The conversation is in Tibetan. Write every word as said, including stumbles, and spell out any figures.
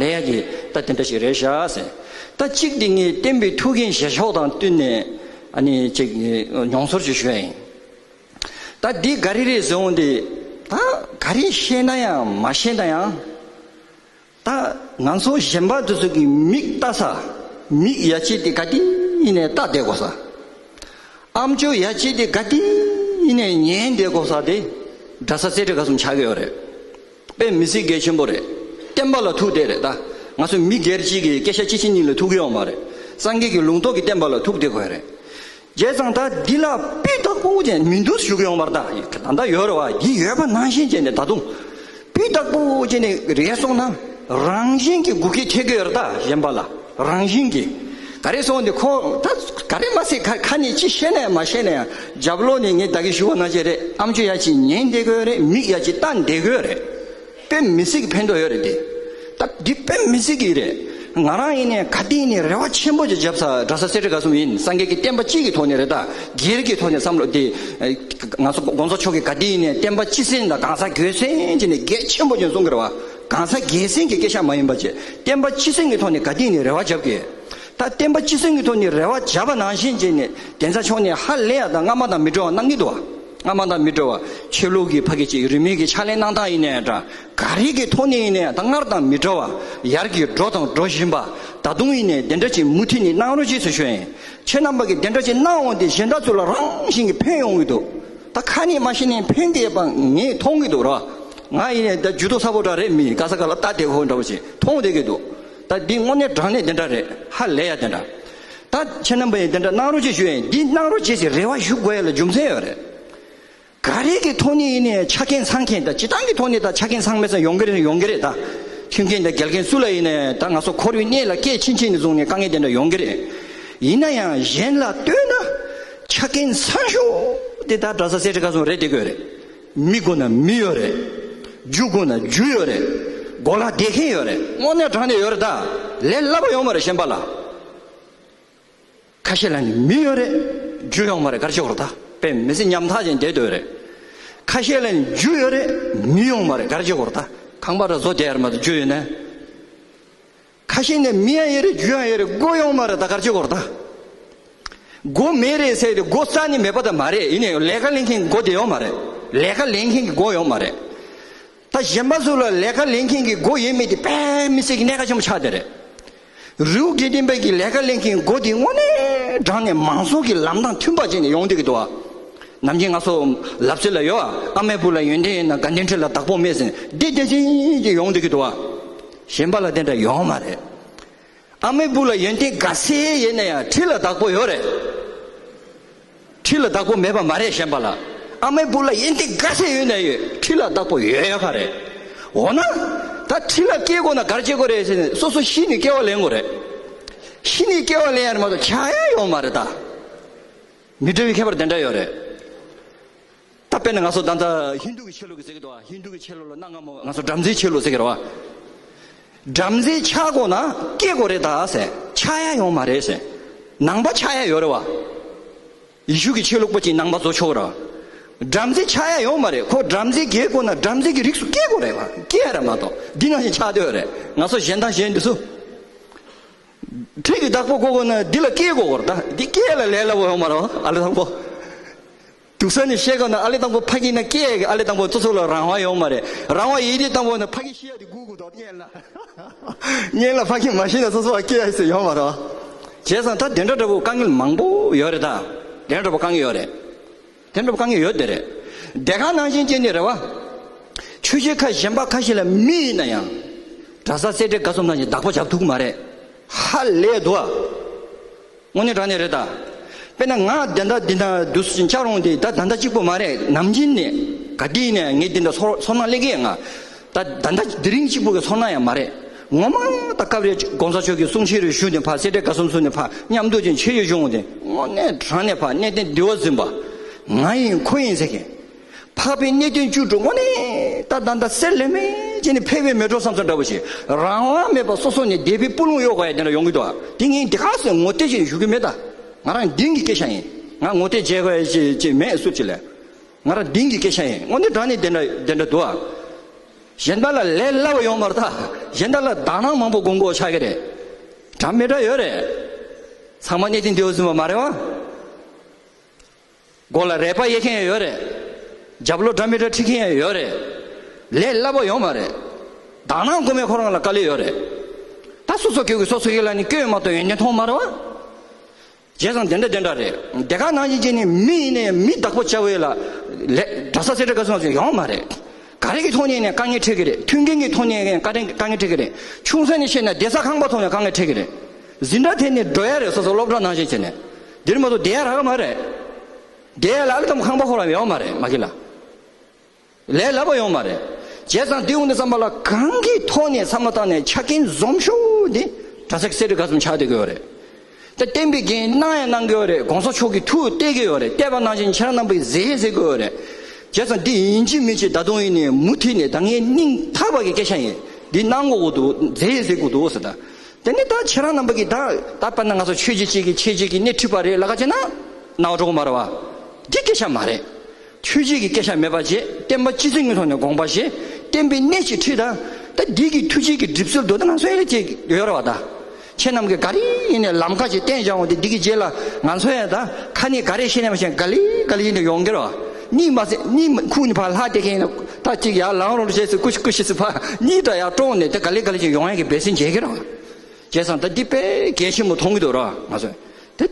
ལས་ཡག་གི་ད་དེ་འདྲ་ཞིག་རེད་ཤག་ཟེར། ད་གཅིག་དེ་ངས་བསྟན་པའི་ཐུགས་འགན་བཞེས་ཕྱོགས་དང་བསྟུན་ནས་ཨ་ནི་ཅིག་མྱོང་ཚོར་ཅིག་ཞུ་ཡ་ཡིན། ད་འདི་ག་རེ་རེད་ཟེར་འོང་དེ། ད་ག་རེ་བཤད་ན་ཡང་མ་བཤད་ན་ཡང་། ད་ང་ཚོ་གཞན་པ་དེ་ཚོ་གི་མིག་ལྟ་ས། མིག་ཡ་གཅིག་དེ་ག་དེ་ཡིན་ནས་ལྟ་བསྡད་དགོས་ས། ཨམ་ཅོག་ཡ་གཅིག་དེ་ག་དེ་ཡིན་ནས་ཉན་བསྡད་དགོས་ས་དེ། གྲྭ་ས་སེ་འབྲས་དགའ་གསུམ་ཆགས་ཀྱི་ཡོད་རེད། དཔེ་མི་སྲིད་གལ་ཆེན་པོ་རེད། བསྟན་པ་ལ་ཐུག་བསྡད་རེད་ད། ང་ཚོ་མི་སྒེར་གཅིག་གི་སྐད་ཆ་གཅིག་གཅིག་གཉིས་ལ་ཐུག་གི་ཡོད་མ་རེད། སངས་རྒྱས་ཀྱི་ལུང་རྟོགས་ཀྱི་བསྟན་པ་ལ་ཐུག་བསྡད་དགོས་རེད། བྱས་ཙང་ད་འདི་ལ་སྤུས་དག་པོ་ཅན་མི་འདུག་ཞུ་གི་ཡོད་མ་རེད་ད། ད་ལྟ་ཡོད་རེད་བ། འདི་ཡོད་པ་ནང་བཞིན་བྱས་ནས་ད་དུང་སྤུས་དག་པོ་བྱས་ནས་རེད་སོང་ན། རང་བཞིན་གྱི་འགུལ་སྐྱོད་ཐེབས་ཀྱི་ཡོད་རེད་ད། གཞན་པ་ལ་རང་བཞིན་གྱི། ག་རེ་སོང་དེ་ཁོ་ད་ག་རེ་མ་ཟད་ཁ་ཁ་ནས་ཅི་བཤད་ན་ཡང་མ་བཤད་ན་ཡང་རྒྱབ་ལོགས་ནས་ངས་ད་གིན་ཞུ་བ་ནང་བཞིན་རེད། ཨམ་ཅོག་ཡ་གཅིག་ཉན་བསྡད་ཀྱི་ཡོད་རེད། མིག་ཡ་གཅིག་ལྟ་བསྡད་ཀྱི་ཡོད་རེད། དཔེ་མི་སྲིད་ཀྱི་ཕན་ཐོགས་ཡོད་རེད་དེ། ད་འདི་དཔེ་མི་སྲིད་ཀྱི་རེད། ང་རང་ཡིན་ནའི་ག་དུས་ཡིན་ནའི་རེ་བ་ཆེན་པོ་ཅིག་བརྒྱབ་ས་གྲྭ་ས་སེ་འབྲས་དགའ་གསུམ་ཡིན། སངས་རྒྱས་ཀྱི་བསྟན་པ་སྤྱི་གི་ཐོག་ནས་རེད་ད། སྒེར་གྱི་ཐོག་ནས་བསམ་བློ་དེ། ང་ཚོ་གོང་ས་མཆོག་གིས་ག་དུས་ཡིན་ནའི་བསྟན་པ་སྤྱི་སེམས་དང་གང་ཟག་སྒེར་སེམས་ཀྱི་ནས་གལ་ཆེན་པོ་ཅིག་གསུང་གི་རེད་བ། གང་ཟག་སྒེར་སེམས་ཀྱི་སྐད་ཆ་མ་ཡིན་པ་བྱས། བསྟན་པ་སྤྱི་སེམས་ཀྱི་ཐོག་ནས་ག་དུས་ཡིན་ནའི་རེ་བ་བརྒྱབ་ཀྱི། ད་བསྟན་པ་སྤྱི་སེམས་ཀྱི་ཐོག་ནས་རེ་བ་བརྒྱབ་པ་ནང་བཞིན་བྱས་ནས་གདན་ས་ཕྱོགས་ནས་ཧ་ལས་ཡ་དང་སྔ་མ་དང་མི་འདྲ་བ་གནང་གི་འདུག་བ། སྔ་མ་དང་མི་འདྲ་བ། ཆོས་ལུགས་ཀྱི་ཕ་གི་ཅིག་རིས་མེད་ཀྱི་ཕྱག་ལས་གནང་སྟངས་ཡིན་ནའི་འདྲ། ག་རེ་གི་ཐོག་ནས་ཡིན་ནའི་ད་སྔར་དང་མི་འདྲ་བ། ཡར་གྱི་འགྲོ་དང་འགྲོ་བཞིན་པ། ད་དུང་ཡིན་ནའི་དེ་འདྲ་ཅིག་མུ་མཐུད་ནས་གནང་རོགས་ཅེས་སུ་ཞུ་ཡིན། ཁྱེད་རྣམ་པ་གིས་དེ་འདྲ་ཅིག་གནང་འོང་དུས་གཞན་དག་ཚོ་ལ་རང་བཞིན་གྱིས་ཕན་ཡོང་གི་འདུག་ད་ཁ་ནས་མ་བཤད་ནའི་ཕན་བདེ་བ་ངས་མཐོང་གི་འདུག་ར། ང་ཡིན་ནའི་ད་ཇུས་གཏོགས་ཚ་པོ་འདྲ་རེད། མི་ག་ས་ག་ལ་ལྟ་བསྡད་ཁོ་འདྲ་བོ་ཞིག་མཐོང་བསྡད་ཀྱི་འདུག་ད་འདི་དངོས་གནས་དྲང་གནས་དེ་འདྲ་རེད། ཧ་ལས་ཡ་དེ་འདྲ། ད་ཁྱེད་རྣམ་པ་ཡིས་དེ་འདྲ་གནང་རོགས་ཅེས་ཞུ་ཡིན། འདི་གནང་རོགས་ཅེས་ཟེར་རེ་བ་ཞུ་དགོས་ཡ་ལ་རྒྱུ་མཚན་ཡོད་རེད། ག་རེ་གི་ཐོག་ནས་ཡིན་ནའི་ཆ་རྐྱེན་ཚང་མཁན། ད་སྤྱི་བཏང་གི་ཐོག་ནས་ད་ཆ་རྐྱེན་ཚང་མེད་ས་ཡོང་གི་རེད། ཡོང་གི་རེད་ད། ཁྲིམས་མཁན་དང་འགལ་མཁན་སུ་ལ་ཡིན་ནའི་ད་ང་ཚོ་འཁོར་བའི་གནས་ལ་སྐྱེས་ཕྱིན་ཕྱིན་ནས་བཟུང་ནས་དཀའ་ངལ་དེ་འདྲ་ཡོང་གི་རེད། ཡིན་ན་ཡང་གཞན་ལ་ལྟོས་ན་ཆ་རྐྱེན་ཚང་ཤོས་དེ་ད་གྲྭ་ས་སེ་འབྲས་དགའ་གསུམ་རེད་བསྡད་ཀྱི་ཡོད་རེད། མི་དགོས་ན་མི་ཡོད་རེད། རྒྱུ་དགོས་ན་རྒྱུ་ཡོད་རེད། གོ་ལ་བསྡད་མཁན་ཡོད་རེད། དངོས་གནས་དྲང་གནས་ཡོད་རེད་ད། ལས་སླ་པོ་ཡོད་མ་རེད་གཞན་པ་ལ། ཁ་ཤས་ལ་ནི་མི་ཡོད་རེད། རྒྱུ་ཡོད་མ་རེད། ག་རེ་བྱེད་དགོས་རེད་ད། དཔེ་མི་སྲིད་ཉམ་ཐག་ཅན་བསྡད་སྡོད་རེད། ཁ་ཤས་ལ་ནི་རྒྱུ་ཡོད་རེད། མི་ཡོད་མ་རེད། ག་རེ་བྱེད་དགོས་རེད་ད། ཁང་པ་ར་བཟོ་བསྡད་ཡ་རེད་མ་གཏོགས་རྒྱུ་ཡོད་ན། ཁ་ཤས་ནི་མི་ཡང་ཡོད་རེད། རྒྱུ་ཡང་ཡོད་རེད། སྒོ་ཡོད་མ་རེད་ད། ག་རེ་བྱེད་དགོས་རེད་ད། སྒོ་མེད་རེད་ཟེར་ཏེ་སྒོ་རྩ་ནས་མེད་པ་ད་མ་རེད། ཡིན་ནའི་ལས་ཀ་ལས་མཁན་སྒོ་དེ་ཡོད་མ་རེད། ལས་ཀ་ལས་མཁན་གྱི་སྒོ་ཡོད་མ་རེད། ད་གཞན་པ་ཚོ་ལ་ལས་ཀ་ལས་མཁན་གྱི་སྒོ་ཡོད་མེད་དེ་དཔེ་མི་སྲིད་ཀྱི་གནད་འགག་ཆེན་པོ་ཆགས་བསྡད་རེད། རི་བོ་དགེ་ལྡན་པའི་གི་ལས་ཀ་ལས་མཁན་སྒོ་དེ་དངོས་གནས་དྲང་གནས་མང་ཚོགས་ཀྱི་ལམ་དང་མཐུན་པ་བྱས་ནས་ཡོང་བསྡད་ཀྱི་འདུག་བ། ནམ་རྒྱུན་ང་ཚོ་ལབ་ཚུལ་ལ་ཡོད་ཨ། ཨ་མའི་བུ་ལ་ཡོན་ཏན་ཡོད་ན་དགའ་ལྡན་ཁྲི་ལ་བདག་པོ་མེད་ཟེར། འདི་བདེ་ཆེན་གྱི་ཡོང་བསྡད་ཀྱི་འདུག་བ། གཞན་པ་ལ་དེ་འདྲ་ཡོང་མ་རེད། ཨ་མའི་བུ་ལ་ཡོན་ཏན་ག་ཚད་ཡོད་ན་ཡང་ཁྲི་ལ་བདག་པོ་ཡོད་རེད། ཁྲི་ལ་བདག་པོ་མེད་པ་མ་རེད། གཞན་པ་ལ། ཨ་མའི་བུ་ལ་ཡོན་ཏན་ག་ཚད་ཡོད་ན་ཡོད། ཁྲི་ལ་བདག་པོ་ཡོད་ཡོད་ག་རེད། འོ་ན། ད་ཁྲི་ལ་སྐྱེ་དགོས་ན་ག་རེ་བྱེད་དགོས་རེད་ཟེར་ནས་སོ་སོ་ཤི་ནས་སྐྱེ་བ་ལེན་དགོས་རེད། ཤི་ནས་སྐྱེ་བ་ལེན་ཡ་རེད་མ་གཏོགས་ཆགས་ཡ་ཡོད་མ་རེད་ད། མི་འདྲ་བའི་ཁྱད་པར་དེ་འདྲ་ཡོད་རེད། ད་དཔེར་ན་ང་ཚོ་ད་ལྟ་ཧིན་རྡུ་གི་ཆོས་ལུགས་ཀྱི་ཟེར་གི་འདུག་བ། ཧིན་རྡུ་གི་ཆོས་ལུགས་ལ་གནའ་སྔ་མོ་ང་ཚོ་བྲམ་ཟེའི་ཆོས་ལུགས་ཟེར་གི་རེད་བ། བྲམ་ཟེ་ཆགས་དགོས་ན་སྐྱེ་དགོས་རེད་ད་ཟེར། ཆགས་ཡ་ཡོད་མ་རེད་ཟེར། ནང་པ་ཆགས་ཡ་ཡོད་རེད་བ། ཡེ་ཤུ་གི་ཆོས་ལུགས་པ་ཅིག་ནང་པ་བཟོ་ཆོག་ར། བྲམ་ཟེ་ཆགས་ཡ་ཡོད་མ་རེད། ཁོ་བྲམ་ཟེ་སྐྱེ་དགོས་ན་བྲམ་ཟེ་གི་རིགས་སུ་སྐྱེ་དགོས་རེད་བ། སྐྱེ་ཡ་རེད་མ་གཏོགས་འདི་ནང་བཞིན་ཆགས་སྡོད་རེད། ང་ཚོ་གཞན་དང་གཞན་འདི་ཚོ། ཁྲི་གི་བདག་པོ་དགོས་དགོས་ན་འདི་ལ་སྐྱེ་དགོས་རེད་ད། འདི་སྐྱེ་ཡ་ལ་ལས་སླ་པོ་ཡོད་མ་རེད་བ། ཨ་ལེ་དང་པོ། སྡུག་ས་ནས་བཤད་དགོས་ན་ཨ་ལེ་དང་པོ་ཕ་གི་ན་སྐྱེ་ཡ་གི་ཨ་ལེ་དང་པོ་སོ་སོ་ལ་རང་དབང་ཡོད་མ་རེད། རང་དབང་ཡོད་དུས་དང་པོ་ན་ཕ་གི་ཤི་ཡ་དེ་སྒུག་དགོས་འདུག་སྔོན་ལ། སྔོན་ལ་ཕ་གི་མ་ཤི་ན་སོ་སོ་ལ་སྐྱེ་ཡ་ཟེར་ཡོད་མ་རེད། བྱས་ཙང་ད་དེ་འདྲ་འདྲ་པོ་དཀའ་ངལ་མང་པོ་ཡོད་རེད་ད། དེ་འདྲ་འདྲ་པོ་དཀའ་ངལ་ཡོད་རེད། དེ་འདྲ་པོ་དཀའ་ངལ་ཡོད་དེ་རེད། དེ་ག་ནང་བཞིན་བྱས་ནས་རེད་བ། ཆོས་བྱེད་ཁ་གཞན་པ་ཁ་ཤས་ལ་མི་ཡིན་ན་ཡང་། གྲྭ་ས་སེ་འབྲས་དགའ་གསུམ་ནང་བཞིན་བདག་པོ་རྒྱབ་ཐུབ་ཀྱི་མ་རེད། ཧ་ལས་འདུག་ཨ། དངོས་གནས་དྲང་གནས་རེད་ད། དཔེར་ན་ང་ད་ལྟ་འདི་འདྲ་འདུག་སེ་བཅར་འོང་དུས་ད་ད་ལྟ་གཅིག་པོ་མ་རེད། ནམ་རྒྱུན་ནས་ག་དུས་ནས་ངས་འདི་འདྲ་ཚོར་ཚོར་སྣང་སླེབས་ཀྱི་ཡོད། ང་ད་ད་ལྟ་དེ་རིང་གཅིག་པོ་གི་ཚོར་སྣང་ཡང་མ་རེད། ངོ་མ་ད་སྐབས་རེ་གོང་ས་མཆོག་གི་གསུང་ཆོས་རེ་ཞུས་ནས་ཕར་སེ་འབྲས་དགའ་གསུམ་ཚུར་ནས་ཕར་མཉམ་དུ་ཅིག་ཆོས་ཞུ་འོང་དུས་དངོས་གནས་དྲང་གནས་ཕར་གནས་བརྟན་འདི་བ་འཛིན་པ། ང་ཡིན་ཁོ་ཡིན་ཟེར་མཁན། འཕགས་པའི་གནས་བརྟན་བཅུ་དྲུག་དངོས་གནས་ད་ད་ད་གསེར་ལས་མེད་ཅིག་ནས་ཕལ་པའི་མེ་ཏོག་བསམ་ཚུལ་འདྲ་པོ་ཞིག་རང་དབང་མེད་པ་སོ་སོ་ནས་སྡེ་པའི་སྤུ་ལོང་གཡོག་དགོས་ཡ་དེ་འདྲ་ཡོང་གི་འདུག་ཨ། དེ་ངས་འདི་ག་ཟེར་ངོ་སྤྲོད་ཅིག་ཞུ་གི་མེད་ད། ང་རང་འདིང་གི་སྐད་ཆ་ཡིན། ང་ངོ་སྤྲོད་བྱེད་དགོས་ཡ་ཅིག་ཅིག་མེད་སུ་ཅིག་ལས། ང་རང་འདིང་གི་སྐད་ཆ་ཡིན། དངོས་གནས་དྲང་གནས་དེ་འདྲ་དེ་འདྲ་འདུག་ཨ། གཞན་པ་ལ་ལས་སླ་པོ་ཡོང་མ་རེད་ད། གཞན་དག་ལ་དག་སྣང་མང་པོ་སྒོམ་དགོས་ཆགས་ཀྱི་རེད། འདྲ་མི་འདྲ་ཡོད་རེད། ཚང་མ་གནས་བརྟན་སྡེ་པ་ཟིན་པ་མ་རེད་བ། མགོ་ལ་རལ་པ་གཡས་འཁྱེར་ཡོད་རེད། རྒྱབ་ལོགས་འདྲ་མི་འདྲ་ཁྲིད་མཁན་ཡང་ཡོད་རེད། ལས་སླ་པོ་ཡོད་མ་རེད། དག་སྣང་སྒོམ་མཁན་ཁོ་རང་ལ་དཀའ་ལས་ཡོད་རེད། ད་སོ་སོ་སྐྱོ་གི་སོ་སོ་སྐྱོ་ལ་ནི་སྐྱོ་ཡོད་མ་གཏོགས་ཡོན་ཏན་མཐོང་མ་རེད་བ། བྱས་ཙང་དེ་འདྲ་དེ་འདྲ་རེད། དེ་ག་ནང་བཞིན་བྱས་ནས་མི་ཡིན་ནའི་མི་བདག་པོ་བྱ་བའི་ལ་ལས་གྲྭ་ས་སེ་འབྲས་དགའ་ཚོན་ཡོང་མ་རེད། ག་རེ་གི་ཐོག་ནས་ནས་དཀའ་ངལ་འཕྲད་ཀྱི་རེད། མཐུན་རྐྱེན་གྱི་ཐོག་ནས་ནས་དཀའ་དཀའ་ངལ་འཕྲད་ཀྱི་རེད། ཆུང་ས་ནས་བཤད་ན་བསྡད་ས་ཁང་པ་ཐོག་ནས་དཀའ་ངལ་འཕྲད་ཀྱི་རེད། འཛིན་གྲྭ་དེ་ནས་འགྲོ་ཡ་རེད། སོ་སོ་སློབ་གྲྭ་ནང་བཞིན་བྱས་ནས་འདིར་མ་གཏོགས་བསྡད་ཡ་རག་གི་མ་རེད། བསྡད་ཡ་ལ་ཨ་ལ་ཙམ་ཁང་པ་ཁོ་རང་ཡོང་མ་རེད་མ་གི་ལ། ལས་སླ་པོ་ཡོང་མ་རེད། བྱས་ཙང་འདི་འོང་དུས་ཙམ་པ་ལ་གང་གི་ཐོག་ནས་བསམ་བློ་བཏང་ནས་ཆ་རྐྱེན་འཛོམས་ཤོས་འདི་གྲྭ་ས་གི་སེ་འབྲས་དགའ་ཚོན་ཆགས་བསྡད་ཀྱི་ཡོད་རེད། ད་བསྟན་པའི་འགན་གནང་ཡང་གནང་གི་ཡོད་རེད། གོང་ས་མཆོག་གིས་ཐུགས་གཏད་ཀྱི་ཡོད་རེད། གཏད་པ་ནང་བཞིན་ཁྱེད་རང་རྣམ་པས་མཛད་ཟེར་གྱི་ཡོད་རེད། བྱས་ཙང་འདི་ཡིན་གཅིག་མིན་གཅིག་ད་དུང་ཡིན་ནའི་མུ་མཐུད་ནས་ད་ངའི་སྙིང་ཐག་པ་གི་སྐད་ཆ་ཡིན། འདི་གནང་དགོས་ཀྱི་འདུག་མཛད་ཟེར་དགོས་འདུག་ཟེར། ད་དེ་ནི་ད་ཁྱེད་རང་རྣམ་པ་གིས་ད་ད་དཔེར་ན་ང་ཚོ་ཆོས་བརྒྱུད་གཅིག་གིས་ཆོས་བརྒྱུད་ཀྱི་སྣེ་ཁྲིད་པ་རེད་ལབ་ཀ་བྱས་ན་སྣང་བ་འགྲོ་གི་མ་རེད་བ། འདི་སྐད་ཆ་མ་རེད། ཆོས་བརྒྱུད་ཀྱི་སྐད་ཆ་མེད་པ་བྱས། བསྟན་པ་སྤྱི་བཙུགས་ཀྱི་ཐོག་ནས་དགོངས་པ་བཞེས། བསྟན་པའི་གནས་ཅིག་ཁྲིད་དང་། ད་འདི་གི་ཐུགས་རྗེ་གི་གྲིབ་སོལ་དུ་ད་ང་ཚོ་ཡ་ལ་ཅིག་ཡོད་རེད་བ་ད། ཁྱེད་རྣམས་ཀྱིས་ག་རེ་ཡིན་ནའི་ལམ་ཁ་ཅིག་བསྟན་བཞག་འོང་དུས་འདི་གི་རྗེས་ལ་ང་ཚོ་ཡང་ད་ཁ་ནས་ག་རེ་བཤད་ནས་མ་བཤད་ག་ལེ་ག་ལེ་ཡིན་ནས་ཡོང་གི་རེད་བ། གཉིད་མ་སད་གཉིད་ཁུག་ནས་ཕར་ལྷག་བསྡད་མཁན་ཡིན་ན་ད་ཅིག་ཡར་ལངས་རོགས་བྱས་ཟེར་ཀུ་ཤི་ཀུ་ཤི་ཟེར་ཕར་གཉིད་འདྲ་ཡར་དཀྲོངས་ནས་ད་ག་ལེ་ག་ལེ་ཅིག་ཡོང་ཡ་གི་འབད་བརྩོན་བྱེད་ཀྱི་རེད་བ། བྱས་ཙང་ད་འདི་དཔེ་གལ་ཆེན་པོ་མཐོང་གི་འདུག་ར་ང་ཚོས། དེ་